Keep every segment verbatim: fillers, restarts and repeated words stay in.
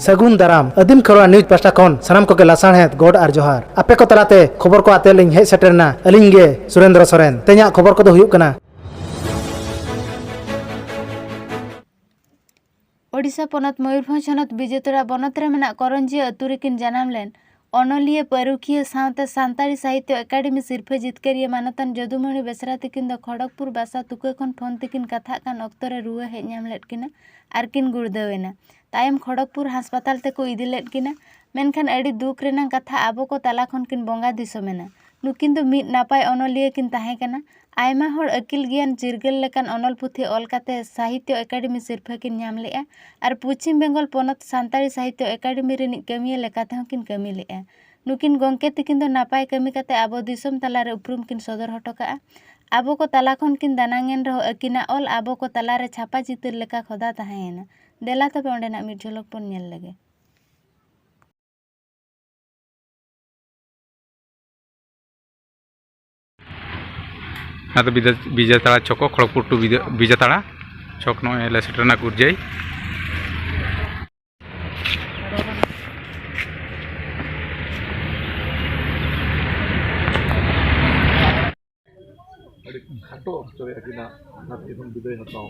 ᱥᱟᱹᱜᱩᱱ ᱫᱟᱨᱟᱢ᱾ ᱟᱹᱫᱤᱢ ᱠᱷᱮᱨᱣᱟᱲ ᱱᱤᱭᱩᱡᱽ ᱯᱟᱦᱴᱟ ᱠᱷᱚᱱ ᱥᱟᱱᱟᱢ ᱠᱚᱜᱮ ᱞᱟᱥᱟᱲᱦᱮᱫ ᱜᱚᱰ ᱟᱨ ᱡᱚᱦᱟᱨ᱾ ᱟᱯᱮ ᱠᱚ ᱛᱟᱞᱟᱛᱮ ᱠᱷᱚᱵᱚᱨ ᱠᱚ ᱟᱛᱮ ᱞᱤᱧ ᱦᱮᱡ ᱥᱮᱴᱮᱨ ᱮᱱᱟ ᱟᱹᱞᱤᱧ ᱜᱮ ᱥᱩᱨᱮᱱᱫᱨᱚ ᱥᱚᱨᱮᱱ᱾ ᱛᱮᱦᱮᱧᱟᱜ ᱠᱷᱚᱵᱚᱨ ᱠᱚᱫᱚ ᱦᱩᱭᱩᱜ ᱠᱟᱱᱟ᱾ ᱳᱰᱤᱥᱟ ᱯᱚᱱᱚᱛ ᱢᱚᱭᱩᱨᱵᱷᱚᱸᱡᱽ ᱦᱚᱱᱚᱛ ᱵᱤᱡᱮᱛᱟᱲᱟ ᱵᱚᱱᱚᱛ ᱨᱮ ᱢᱮᱱᱟᱜ ᱠᱚᱨᱚᱧᱡᱤᱭᱟᱹ ᱟᱹᱛᱩ ᱨᱮᱠᱤᱱ ᱡᱟᱱᱟᱢ ᱞᱮᱱ ᱚᱱᱚᱞᱤᱭᱟᱹ, ᱯᱟᱹᱨᱩᱠᱷᱤᱭᱟᱹ ᱥᱟᱶᱛᱮ ᱥᱟᱱᱛᱟᱲᱤ ᱥᱟᱦᱤᱛᱭᱚ ᱮᱠᱟᱰᱮᱢᱤ ᱥᱤᱨᱯᱷᱟᱹ ᱡᱤᱛᱠᱟᱹᱨᱤᱭᱟᱹ ᱢᱟᱱᱚᱛᱟᱱ ᱡᱚᱫᱩᱢᱚᱬᱤ ᱵᱮᱥᱨᱟ ᱛᱤᱠᱤᱱ ᱫᱚ ᱠᱷᱚᱲᱚᱜᱽᱯᱩᱨ ᱵᱟᱥᱟ ᱛᱩᱠᱟᱹ ᱠᱷᱚᱱ ᱯᱷᱳᱱ ᱛᱮᱠᱤᱱ ᱠᱟᱛᱷᱟᱜ ᱠᱟᱱ ᱚᱠᱛᱚ ᱨᱮ ᱨᱩᱣᱟᱹ ᱦᱮᱡ ᱧᱟᱢ ᱞᱮᱫ ᱠᱤᱱᱟ ᱟᱨ ᱠᱤᱱ ᱜᱩᱲᱫᱟᱹᱣ ᱮᱱᱟ᱾ ᱛᱟᱭᱚᱢ ᱠᱷᱚᱲᱚᱜᱽᱯᱩᱨ ᱦᱟᱥᱯᱟᱛᱟᱞ ᱛᱮᱠᱚ ᱤᱫᱤ ᱞᱮᱫ ᱠᱤᱱᱟ, ᱢᱮᱱᱠᱷᱟᱱ ᱟᱹᱰᱤ ᱫᱩᱠ ᱨᱮᱱᱟᱜ ᱠᱟᱛᱷᱟ, ᱟᱵᱚ ᱠᱚ ᱛᱟᱞᱟ ᱠᱷᱚᱱ ᱠᱤᱱ ᱵᱚᱸᱜᱟ ᱫᱤᱥᱚᱢ ᱮᱱᱟ᱾ ᱱᱩᱠᱤᱱ ᱫᱚ ᱢᱤᱫ ᱱᱟᱯᱟᱭ ᱚᱱᱚᱞᱤᱭᱟᱹ ᱠᱤᱱ ᱛᱟᱦᱮᱸ ᱠᱟᱱᱟ᱾ ᱟᱭᱢᱟ ᱦᱚᱲ ᱟᱹᱠᱤᱞ ᱜᱮᱭᱟᱱ ᱪᱤᱨᱜᱟᱹᱞ ᱞᱮᱠᱟᱱ ᱚᱱᱚᱞ ᱯᱩᱛᱷᱤ ᱚᱞ ᱠᱟᱛᱮ ᱥᱟᱦᱤᱛᱭᱚ ᱮᱠᱟᱰᱮᱢᱤ ᱥᱤᱨᱯᱷᱟᱹ ᱠᱤᱱ ᱧᱟᱢ ᱞᱮᱫᱼᱟ ᱟᱨ ᱯᱚᱪᱷᱤᱢ ᱵᱮᱝᱜᱚᱞ ᱯᱚᱱᱚᱛ ᱥᱟᱱᱛᱟᱲᱤ ᱥᱟᱦᱤᱛᱭᱚ ᱮᱠᱟᱰᱮᱢᱤ ᱨᱤᱱᱤᱡ ᱠᱟᱹᱢᱤᱭᱟᱹ ᱞᱮᱠᱟ ᱛᱮᱦᱚᱸ ᱠᱤᱱ ᱠᱟᱹᱢᱤ ᱞᱮᱫᱼᱟ᱾ ᱱᱩᱠᱤᱱ ᱜᱚᱢᱠᱮ ᱛᱤᱠᱤᱱ ᱫᱚ ᱱᱟᱯᱟᱭ ᱠᱟᱹᱢᱤ ᱠᱟᱛᱮ ᱟᱵᱚ ᱫᱤᱥᱚᱢ ᱛᱟᱞᱟᱨᱮ ᱩᱯᱨᱩᱢ ᱠᱤᱱ ᱥᱚᱫᱚᱨ ᱦᱚᱴᱚ ᱠᱟᱜᱼᱟ᱾ ᱟᱵᱚ ᱠᱚ ᱛᱟᱞᱟ ᱠᱷᱚᱱ ᱠᱤᱱ ᱫᱟᱱᱟᱝ ᱮᱱ ᱨᱮᱦᱚᱸ ᱟᱹᱠᱤᱱᱟᱜ ᱚᱞ ᱟᱵᱚ ᱠᱚ ᱛᱟᱞᱟᱨᱮ ᱪᱷᱟᱯᱟ ᱪᱤᱛᱟᱹᱨ ᱞᱮᱠᱟ ᱠᱷᱚᱫᱟ ᱛᱟᱦᱮᱸᱭᱮᱱᱟ᱾ ᱫᱮᱞᱟ ᱛᱚᱵᱮ ᱚᱸᱰᱮᱱᱟᱜ ᱢᱤᱫ ᱡᱷᱚᱞᱚᱠ ᱵᱚᱱ ᱧᱮᱞ ᱞᱮᱜᱮ᱾ ᱟᱫᱚ ᱵᱤᱫᱟ-, ᱵᱤᱡᱮᱛᱟᱲᱟ ᱪᱷᱚᱠ, ᱠᱷᱚᱲᱚᱜᱽᱯᱩᱨ ᱴᱩ ᱵᱤᱡᱮ-, ᱵᱤᱡᱮᱛᱟᱲᱟ ᱪᱷᱚᱠ ᱱᱚᱜᱼᱚᱭ ᱞᱮ ᱥᱮᱴᱮᱨᱮᱱᱟ ᱠᱩᱨᱡᱟᱹᱭ᱾ ᱟᱹᱰᱤ ᱠᱷᱟᱴᱚ ᱚᱠᱛᱚ ᱨᱮ ᱟᱹᱠᱤᱱᱟᱜ ᱫᱷᱟᱹᱨᱛᱤ ᱠᱷᱚᱱ ᱵᱤᱫᱟᱹᱭ ᱦᱟᱛᱟᱣ,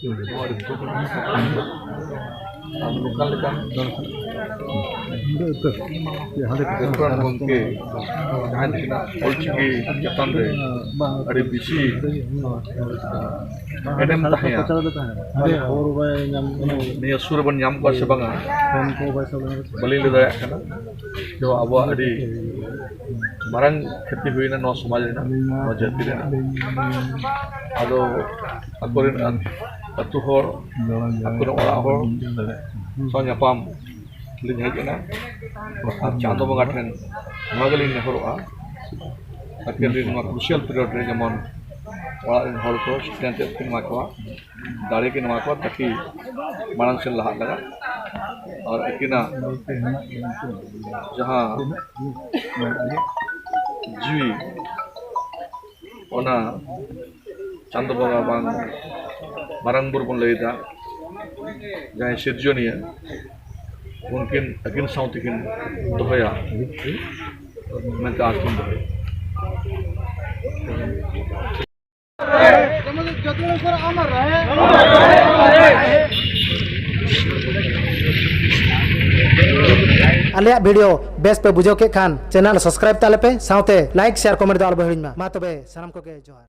ᱱᱚᱣᱟ ᱟᱹᱰᱤ ᱫᱩᱠ ᱨᱮᱱᱟᱜ ᱠᱟᱛᱷᱟ ᱠᱟᱱᱟ᱾ ᱟᱨ ᱱᱚᱝᱠᱟ ᱞᱮᱠᱟᱱ ᱵᱮᱠᱚᱨᱟᱱ ᱜᱚᱢᱠᱮ, ᱡᱟᱦᱟᱸᱭ ᱛᱤᱠᱤᱱᱟᱜ ᱚᱞᱪᱤᱠᱤ ᱪᱮᱛᱟᱱ ᱨᱮ ᱟᱹᱰᱤ ᱵᱮᱥᱤ ᱮᱱᱮᱢ ᱛᱟᱦᱮᱸᱭᱟ, ᱱᱤᱭᱟᱹ ᱥᱩᱨ ᱨᱮᱵᱚᱱ ᱧᱟᱢ ᱠᱚᱣᱟ ᱥᱮ ᱵᱟᱝᱟ, ᱵᱟᱹᱞᱤᱧ ᱞᱟᱹᱭ ᱫᱟᱲᱮᱭᱟᱜ ᱠᱟᱱᱟ᱾ ᱡᱮ ᱟᱵᱚᱣᱟᱜ ᱟᱹᱰᱤ ᱢᱟᱨᱟᱝ ᱠᱷᱚᱛᱤ ᱦᱩᱭᱱᱟ ᱱᱚᱣᱟ ᱥᱚᱢᱟᱡᱽ ᱨᱮᱱᱟᱜ, ᱱᱚᱣᱟ ᱡᱟᱹᱛᱤ ᱨᱮᱱᱟᱜ᱾ ᱟᱫᱚ ᱟᱠᱚᱨᱮᱱ ᱟᱹᱛᱩ ᱦᱚᱲ, ᱟᱠᱚᱨᱮᱱ ᱚᱲᱟᱜ ᱦᱚᱲ ᱥᱟᱶ ᱧᱟᱯᱟᱢ ᱞᱤᱧ ᱦᱮᱡ ᱮᱱᱟ᱾ ᱟᱨ ᱪᱟᱸᱫᱚ ᱵᱚᱸᱜᱟ ᱴᱷᱮᱱ ᱱᱚᱣᱟ ᱜᱮᱞᱤᱧ ᱱᱮᱦᱚᱨᱚᱜᱼᱟ, ᱟᱹᱠᱤᱱ ᱨᱮᱱ ᱱᱚᱣᱟ crucial period ᱨᱮ ᱡᱮᱢᱚᱱ ᱚᱲᱟᱜ ᱨᱮᱱ ᱦᱚᱲ ᱠᱚ strength ᱠᱤᱱ ᱮᱢᱟ ᱠᱚᱣᱟ, ᱫᱟᱲᱮ ᱠᱤᱱ ᱮᱢᱟ ᱠᱚᱣᱟ, ᱛᱟᱠᱤ ᱢᱟᱲᱟᱝ ᱥᱮᱱ ᱞᱟᱦᱟᱜ ᱞᱟᱜᱟᱜ᱾ ᱟᱨ ᱟᱹᱠᱤᱱᱟᱜ ᱡᱟᱦᱟᱸ ᱡᱤᱣᱤ, ᱚᱱᱟ ᱪᱟᱸᱫᱚ ᱵᱚᱸᱜᱟ ᱵᱟᱝ ᱢᱟᱨᱟᱝ ᱵᱩᱨᱩ ᱵᱚᱱ ᱞᱟᱹᱭᱫᱟ, ᱡᱟᱦᱟᱸᱭ ᱥᱤᱨᱡᱚᱱᱤᱭᱟᱹ, ᱩᱱᱠᱤᱱ ᱟᱹᱠᱤᱱ ᱥᱟᱶ ᱛᱮᱠᱤᱱ ᱫᱚᱦᱚᱭᱟ ᱢᱮᱱᱛᱮ ᱟᱸᱥ ᱵᱚᱱ ᱫᱚᱦᱚᱭᱟ᱾ ᱟᱞᱮᱭᱟᱜ ᱵᱷᱤᱰᱤᱭᱳ ᱵᱮᱥ ᱯᱮ ᱵᱩᱡᱷᱟᱹᱣ ᱠᱮᱫ ᱠᱷᱟᱱ ᱪᱮᱱᱮᱞ ᱥᱟᱵᱥᱠᱨᱟᱭᱤᱵ ᱛᱟᱞᱮ ᱯᱮ, ᱥᱟᱶᱛᱮ ᱞᱟᱭᱤᱠ, ᱥᱮᱭᱟᱨ, ᱠᱚᱢᱮᱱᱴ ᱫᱚ ᱟᱞᱚ ᱯᱮ ᱦᱤᱲᱤᱧ ᱢᱟ᱾ ᱢᱟ ᱛᱚᱵᱮ ᱥᱟᱱᱟᱢ ᱠᱚᱜᱮ ᱡᱚᱦᱟᱨ᱾